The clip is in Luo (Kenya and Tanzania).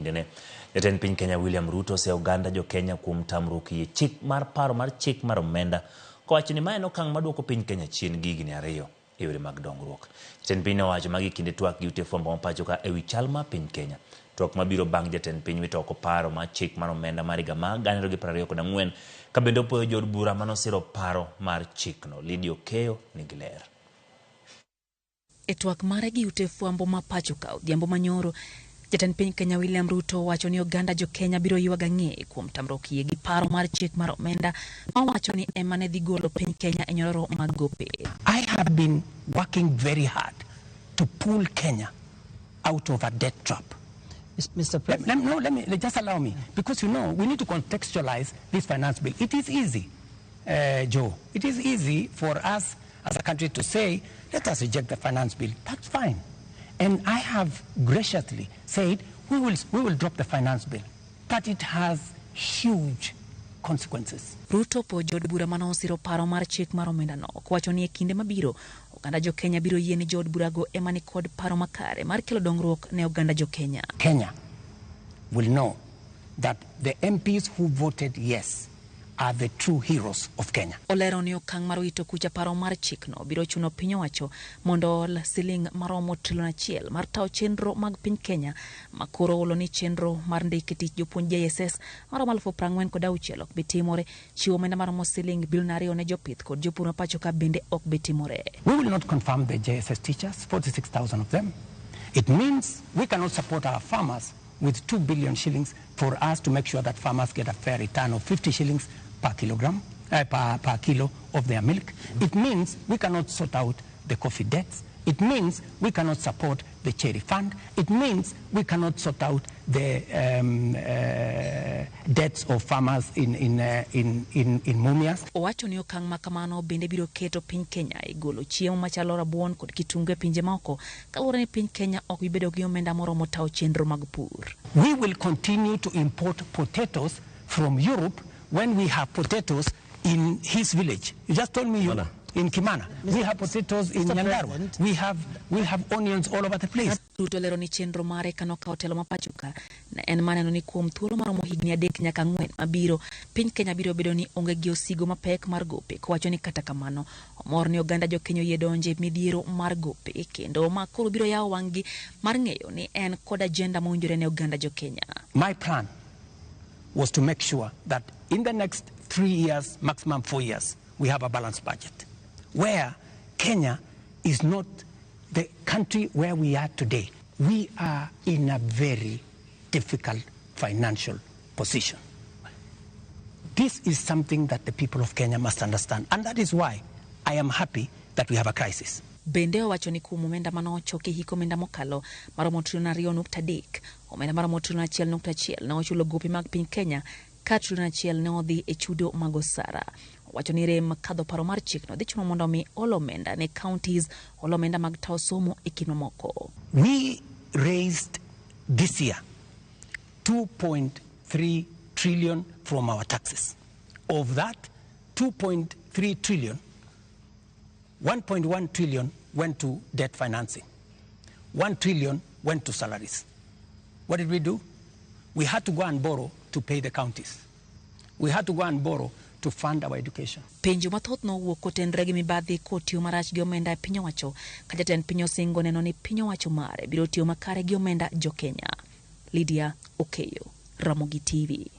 Kindene, jatend piny Kenya William Ruto oseyo oganda jo Kenya kuom tamruok yie chik mar paro mar chik mar omenda kowacho ni ma en okang' maduoko piny Kenya chien gi higni ariyo e yore mag dongruok. Jatend piny nowacho magi e kinde twak gi ute fwambo ma pacho ka ewi chal mar piny Kenya. Twak mabiro bang' jatend piny wito oko paro mar chik mar omenda mar higa mar 2024 ka bende opuoyo jood bura manosiro paro mar chikno. Lydia Okeyo nigi ler. E twak mare gi ute fwambo ma pachoka odhiambo manyoro, jatend piny Kenya William Ruto owacho ni oganda jo Kenya biro ywago ang'e kuom tamruok yie gi paro mar chik mar omenda ma owacho ni ema ne dhi golo piny Kenya e nyororo mag gope. I have been working very hard to pull Kenya out of a debt trap. Mr. President. No, let me, just allow me, because we need to contextualize this finance bill. It is easy, Joe. It is easy for us as a country to say, let us reject the finance bill. That's fine. And I have graciously said, we will drop the finance bill. But it has huge consequences. Ruto po jood bura mane osiro paro mar chik mar omenda no, kowacho ni e kinde mabiro, oganda jo Kenya biro yie ni jood burago ema ni kod paro makare mar kelo dongruok ne oganda jo Kenya. Kenya will know that the MPs who voted yes are the true heroes of Kenya. Olero ni okang' mar wito kucha paro mar chikno biro chuno piny owacho mondo ol siling maromo trilion achiel mar tawo chenro mag piny Kenya ma koro olo ni chenro mar ndiko tich jopuonj JSS maromo 46,000 ok bi timore, chiwo omenda maromo siling bilion 2 ne jopith kod jopur ma pacho ka bende ok bi timore. We will not confirm the JSS teachers, 46,000 of them. It means we cannot support our farmers with 2 billion shillings for us to make sure that farmers get a fair return of 50 shillings per kilogram, per kilo of their milk. It means we cannot sort out the coffee debts. It means we cannot support the cherry fund. It means we cannot sort out the debts of farmers in Mumias. Owacho ni okang' ma kamano bende biro keto piny Kenya e golo chiemo machalo rabuon kod kitungu e pinje maoko kaluwore ni piny Kenya ok bi bedo gi omenda moromo tawo chenro mag pur. We will continue to import potatoes from Europe when we have potatoes in his village. You just told me you Kimana. In Kimana. We have potatoes in Mister Nyandarua. President. We have onions all over the place. Ruto lero ni chenro mare kano kawo telo ma pacho ka ne en maneno ni kuom thuolo maromo higni 3 nyaka 4 mabiro, piny Kenya biro bedo ni onge gi osigo mapek mar gope, kowacho ni kata kamano omor ni oganda jo Kenya oyie donje midhiero mar gope kendo ma koro biro yawo wang'gi mar ng'eyo ni en kod agenda mowinjore ne oganda jo Kenya. My plan was to make sure that in the next 3 years, maximum 4 years, we have a balanced budget where Kenya is not the country where we are today. We are in a very difficult financial position. This is something that the people of Kenya must understand, and that is why I am happy that we have a crisis. Bende owacho ni kuom omenda mane ochoki hik omenda mokalo maromo trilion ariyo nukta adek, omenda maromo trilion achiel nukta achiel ne ochulo gope mag piny Kenya ka trilion achiel ne odhi e chudo mag osara. Owacho ni rem kadho paro mar chikno dhi chuno mondo mi ol omenda ne counties, ol omenda mag tawo somo e kind mamoko. We raised this year 2.3 trillion from our taxes. Of that 2.3 trillion, 1.1 trillion went to debt financing. 1 trillion went to salaries. What did we do? We had to go and borrow to pay the counties. We had to go and borrow to fund our education. Penjo mathoth nowuok kotenre gi mibadhi kotiyo marach gi omenda e piny owacho, ka jatend piny osingo neno ni piny owacho mare biro tiyo makare gi omenda jo Kenya. Lydia Okeyo, Ramogi TV.